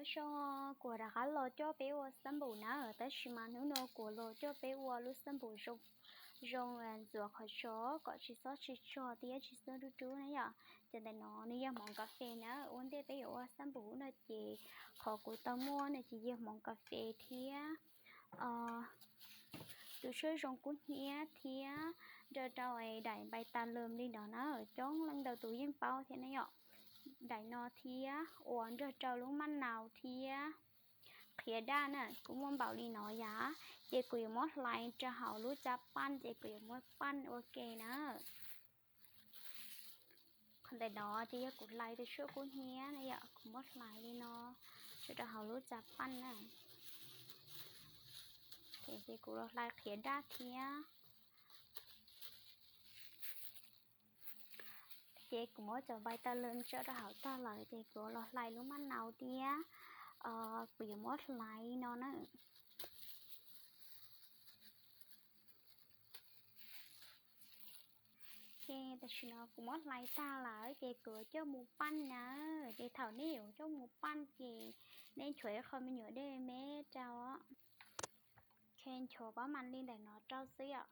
Nyob zoo, kuv rov qab los coj peb ua xab npum na, tab sis mas hnub no kuv los coj peb ua lub xab npum zoo zoo ntxuav qhov tsos kom tsis xob tsis tsog thiab tsis xob dub dub na yom. Cov ntawm no nws yog hmoov kas fes na, ua ntej peb yuav ua xab npum no ces qhov kuv tau muaj no ces yog hmoov kas fes thiab tus tshuaj zoo kub hnyiab thiab nrog rau daim npais tas lwm li no na, coob leej ntau tus yeej paub thiab na yom. Daim no thiab uas nrog rau lub maj nau thiab qhiav daj na, kuv muaj npaum li no yom, ces kuv yuav muab hlais rau hauv lub tsav paj ces kuv yuav muab paj ua ke na. Qhov ntawm no ces yog kuv hlais tus tshuaj kub hnyiab na yom, kuv muab hlais li no tso rau hauv lub tsav paj na. Ces kuv los hlais qhiav daj thiab. Ces kuv muab cov npais tas lwm tso rau hauv tag lawm ces kuv los hlais lub maj nau thiab kuv yuav muab hlais li no na. Ces tam sim no kuv muab hlais tag lawm ces kuv coj mus paj na. Ces thaum nej yuav coj mus paj ces nej nchuav ib qho me nyuam dej me rau. Ces nchuav pab mas li ntawm no rau xwb yom.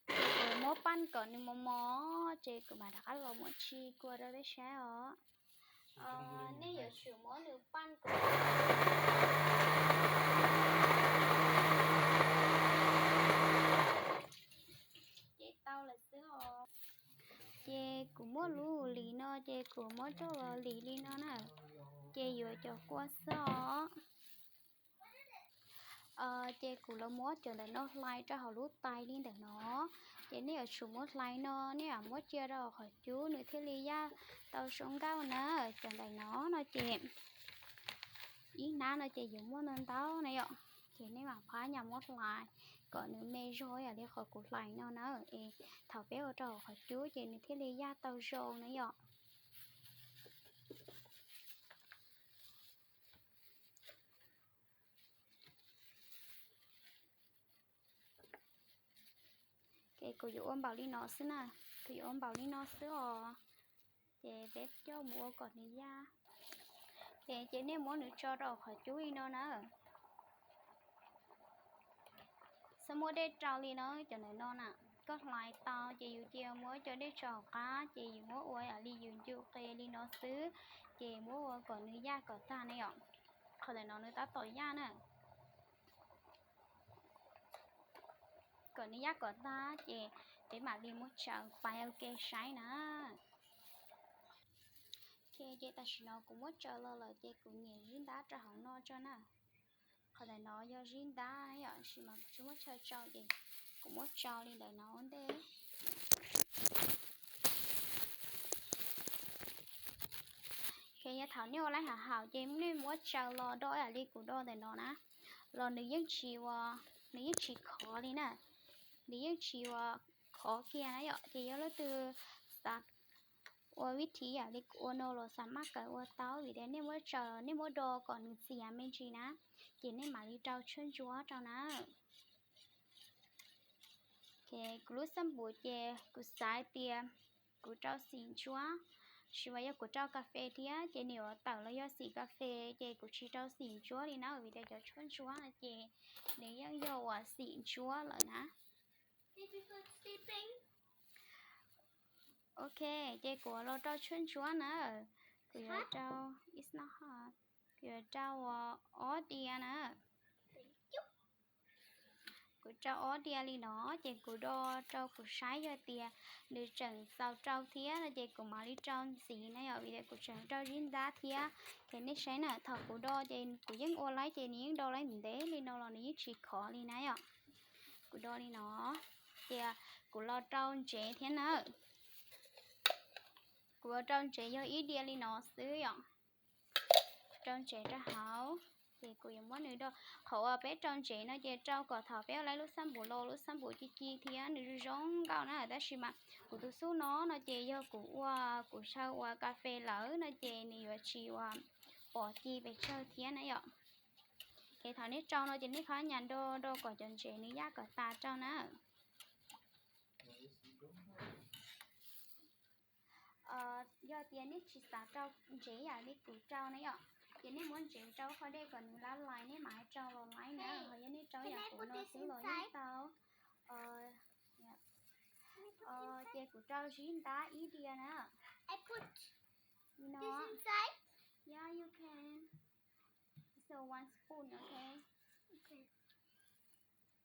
Ces kuv muab paj kom nws mos mos ces kuv mam rov qab los muab tsis kua rau peb saib os. Nej yuav tsum muab nws paj kom ces tau lawm xwb os. Ces kuv muab lub lim no ces kuv muab coj los lim li no na, ces yuav cov kua xwb os. Ces kuv los muab cov ntawm no hlais rau hauv lub tais li ntawm no. Ces nej yuav tsum muab hlais no, nej yuav muab cia rau qhov cub nws thiaj li yaj tau zoo nkauj na. Cov ntawm no no ces ib hnab no ces yuav muaj ntau ntau na yom. Ces nej mam phab nyas muab hlais kom nws me zog ib yam li qhov kuv hlais no na. Es thaum peb ua rau hauv qhov cub ces nws thiaj li yaj tau zoo na yom. Ces kuv yuav ua npaum li no xwb na, kuv yuav ua npaum li no xwb os. Ces peb coj mus ua kom nws yaj. Ces, ces nej muab nws tso rau qhov cub li no na. Xav muab dej rau li no, cov ntawm no na, koj hlais tau ces yus cia muab cov dej tso hauv qab ces yus muab ua yam li yus ncu qe li no xwb, ces muab ua kom nws yaj kom tag na yom. Qhov ntawm no nws tab tom yaj na. Kom nws yaj kom tag ces peb mam li muab tsaws pais ua ke saib na. Ok, ces tam sim no kuv muab tsaws los lawm ces kuv nyem zib ntab rau hauv no tso na. Qhov ntawm no yog zib ntab yom, tab sis mas kuv tsis muab tsaws tsau ces kuv muab tsau li ntawm no ua ntej. Ces yog thaum nej ua laib hav haum ces nej muab tsaws los do yam li kuv do ntawm no na, los nws yeej tsis ua, nws yeej tsis khov li na, nws yeej tsis ua khov kiag na yom. Ces yog leej twg xav ua vib thib yam li kuv ua no los xav maj kawg ua tau, vim tias nej muab tsaws, nej muab do kom nws txias me ntsis na, ces nej mam li rau tshuaj ntsuab rau na. Ces kuv lub xab npum ces kuv xav tias kuv rau xim ntsuab, tab sis mas yog kuv rau kas fes thiab ces nws yuav tawm los yog xim kas fes, ces kuv tsis rau xim ntsuab li na, vim tias cov tshuaj ntsuab no ces nws yeej yog uas xim ntsuab lawm na. Ok, ces kuv los rau tshuaj ntsuab na, kuv yuav rau, kuv yuav rau uas ob diav na. Kuv rau ob diav li no ces kuv do rau kuv saib yog tias nws tseem txaus rau thiab no ces kuv mam li rau ntxiv na yom, vim tias kuv tseem rau zib ntab thiab. Ces nej saib na, thaum kuv do ces kuv yeej ua laib ces nws yeej do laib ntev li no los nws yeej tsis khov li na yom. Kuv do li no, ces kuv los rau ntsev thiab na. Kuv los rau ntsev yog ib diav li no xwb yom. Rau ntsev rau hauv, ces kuv yuav muab nws do. Qhov uas peb rau ntsev no ces rau kom thaum peb ua laib lub xab npum los lub xab npum ci ci thiab nws zoo zoo nkauj na, tab sis mas kuv tus xub no no ces yog kuv ua, kuv xyaw ua kas fes lawm no ces nws yuav tsis ua pom ci pes tsawg thiab na yom. Ces thaum nej rau no ces nej phab nyas do do kom cov ntsev nws yaj kom tas rau na. Yog tias nej tsis xav rau ntsev yam li kuv rau na yom, ces nej muab ntsev rau qhov dej kom nws lab lais nej mam rau los laib na, ho yog nej rau yam kuv no xwb los yeej tau. Ces kuv rau zib ntab ib diav na. Yeah, you can. So one spoon, okay?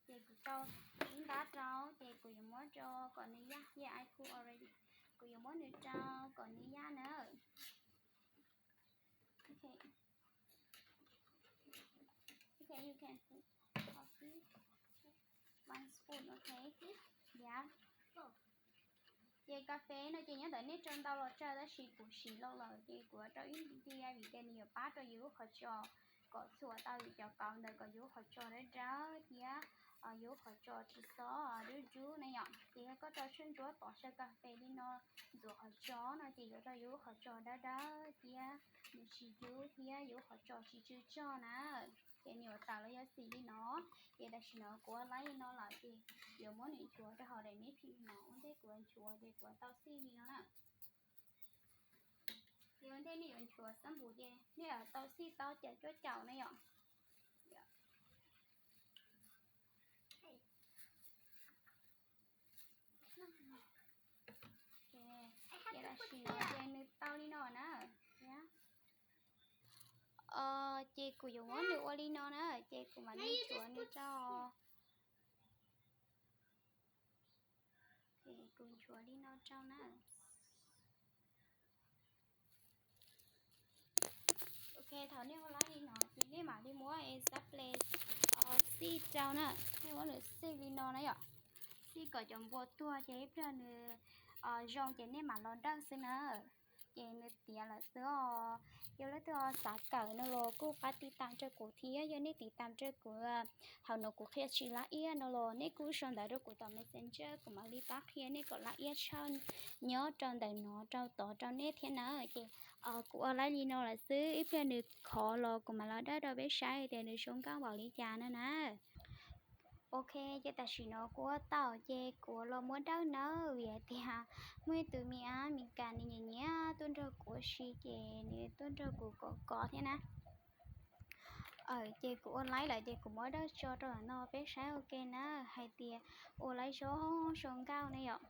Ces kuv rau zib ntab rau, ces kuv yuav muab rau kom nws yaj, yeah, I put already. Kuv yuav muab nws rau kom nws yaj na. Okay. Okay, you can put coffee. One spoon, okay? Yeah. Ces kas fes no ces nyob ntawm nej rau ntau los tsawg, tab sis kuv siv los lawm ces kuv rau ib diav vim tias nws yuav pab rau yus lub qhov tsos kom txhuam tau yus cov kauv ntawd kom yus lub qhov tsos dawb dawb thiab yus lub qhov tsos tsis xob dub dub na yom. Ces yog koj rau tshuaj ntsuab tov saw kas fes li no ntxuav qhov tsos no ces yuav rau yus lub qhov tsos dawb dawb thiab nws tsis dub thiab yus lub qhov tsos tsis tsw tsog na. Ces nws yuav tawm los yog xim li no. Ces tam sim no kuv ua laib li no lawm ces yuav muab nws nchuav rau hauv daim me phim no. Ua ntej kuv yuav nchuav ces kuv yuav tau xij li no na. Ces ua ntej nej yuav nchuav xab npum ces nej yuav tau xij tau caum cuaj caum na yom. Ces tam sim no ces nws tau li no na. Ces kuv yuav muab nws ua li no na, ces kuv mam li nchuav nws rau. Ces kuv nchuav li no rau na. Ok, thaum nej ua laib li no ces nej mam li muab xab ple xij rau na, nej muab nws xij li no na yom. Xij kom cov npua tuag ces ib pliag nws zoo ces nej mam los dawj xwb na. Ces nws tiav lawm xwb os. Yog leej twg xav kawm no los kuj pab tiv tam rau kuv thiab, yog nej tiv tam rau kuv hauv no kuv qhia tsis laj iab no los nej kuj sau ntawv rau kuv tom Messenger, kuv mam li pab qhia nej kom laj iab tshaj nyob rau ntawm no rau tod rau nej thiab na. Ces kuv ua laib li no lawm xwb, ib pliag nws khov los kuv mam los dawj rau peb saib tias nws zoo nkauj npaum li cas na na. Ok, ces tam sim no kuv ua tau ces kuv los muab dawj nawb, vim hais tias muaj ib tug me ab Mes Kas nws nyiam nyiam tuaj nrog kuv ua si ces nws tuaj nrog kuv kov kov thiab na. Ces kuv ua laib lawm ces kuv muab dawj tso rau no peb saib ua ke na, hais tias ua laib zoo zoo nkauj na yom.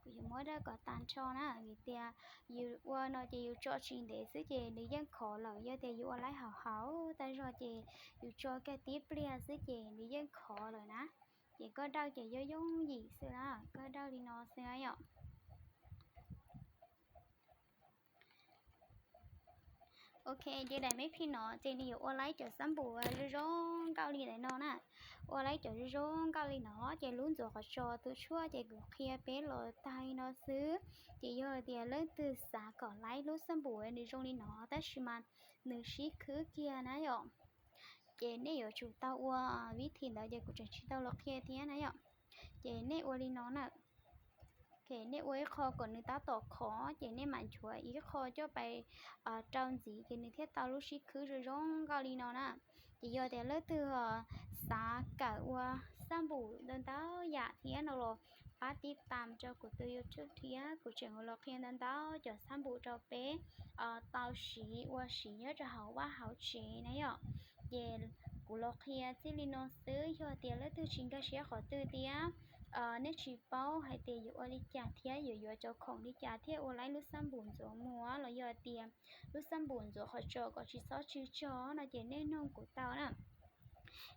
Kuv yuav muab dawj kom tag nrho na, vim tias yus ua no ces yus tso tsis ntev xwb ces nws yeej khov lawm, yog tias yus ua laib hauv hauv tag zog ces yus tso kiag tib pliag xwb ces nws yeej khov lawm na. Ces koj dawj ces yooj yooj yim xwb na, koj dawj li no xwb na yom. Ok, ces daim me phim no ces nws yuav ua laib cov xab npum zoo zoo nkauj li ntawm no na. Ua laib cov zoo zoo nkauj li no ces lub ntxuav qhov tsos tu tshuaj ces kuv qhia peb los tag li no xwb. Ces yog tias leej twg xav kom laib lub xab npum nws zoo li no tab sis mas nws sib khwb kiag na yom, ces nej yuav tsum tau ua vib thim ntawd ces kuv tseem tsis tau los qhia thiab na yom. Ces nej ua li no na. Ok, nej ua ib qho kom nws tab tom khov ces nej mam nchuav ib qho coj pais rau ntxiv ces nws thiaj tau lub sib khwb zoo zoo nkauj li no na. Ces yog tias leej twg xav kawm ua xab npum ntau ntau yam thiab no los pab tiv tam rau kuv tus YouTube thiab, kuv tseem ua los qhia ntau ntau cov xab npum rau peb tau siv ua siv nyob rau hauv vaj hauv tsev na yom. Ces kuv los qhia txij li no xwb, yog tias leej twg tsis nkag siab qhov twg thiab nej tsis paub hais tias yuav ua li cas thiab yuav yuav cov khoom li cas thiaj ua laib lub xab npum ntxuav muag los yog tias lub xab npum ntxuav qhov tsos kom tsis txhob tsw tsog no ces nej noog kuv tau na.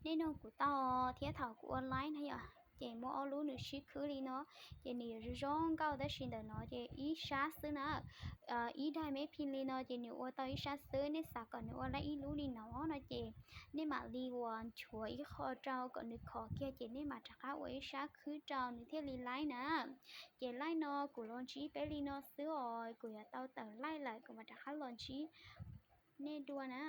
Nej noog kuv tau thiab thaum kuv ua laib na yom, ces muaj ob lub nws sib khwb li no, ces nws yuav zoo zoo nkauj tab sis ntawm no ces ib sab xwb na. Ib daim me phim li no ces nws ua tau ib sab xwb, nej xav kom nws ua laib ib lub li no no ces nej mam li ua nchuav ib qho rau kom nws khov kiag ces nej mam rov qab ua ib sab khwb rau nws thiaj li laib na. Ces laij no kuv los ntsib peb li no xwb os, kuv yuav tau tawm laij lawm kuv mam rov qab los ntsib nej dua na.